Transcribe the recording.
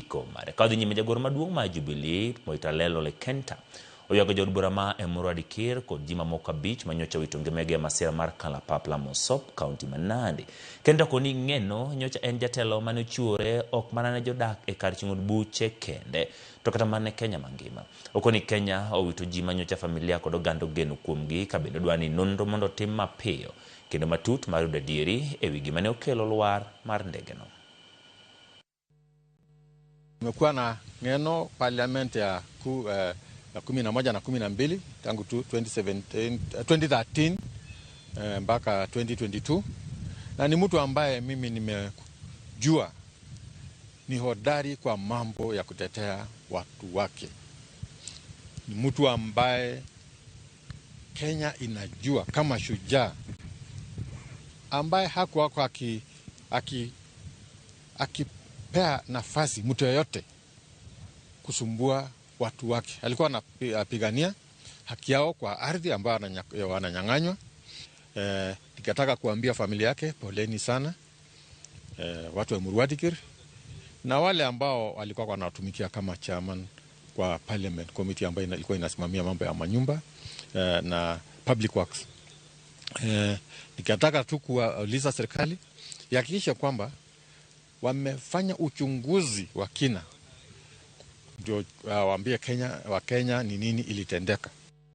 giko mare. Ka odhi nyime, jagoro maduong' mar Jubilee, Moitalel Ole Kenta, oywago jood bura ma Emurua Dikir kod ji mamoko 5 manyocha owito ngimagi e masira mar kalapapla Mosop, kaunti ma Nandi. Kenta koni Ng'eno nyocha en jatelo mane ochiwore ok mana ne jodak e kar chung' od buche kende, to kata mana ne Kenya mangima. Okoni Kenya owito ji manyocha familia kod oganda ogeno kuomgi, ka bende odwa ni nonro mondo otim mapiyo kendo matut mar yudo adieri e wi gima ne okelo lwar mar ndegeno. Tumekuwa na Ng'eno parliament ya 11 na 12 tangu 2017, 2013 mpaka 2022, na ni mtu ambaye mimi nimejua ni hodari kwa mambo ya kutetea watu wake. Ni mtu ambaye Kenya inajua kama shujaa ambaye hakuwa akipea nafasi mtu yeyote kusumbua watu wake. Alikuwa anapigania haki yao kwa ardhi ambayo wananyang'anywa. Nikataka kuambia familia yake poleni sana, watu wa Emurua Dikirr na wale ambao walikuwa wanatumikia kama chairman kwa parliament committee ambayo ilikuwa inasimamia mambo ya manyumba na public works. Nikataka tu kuwauliza serikali ihakikishe kwamba wamefanya uchunguzi wa kina ndio waambie Wakenya ni nini ilitendeka.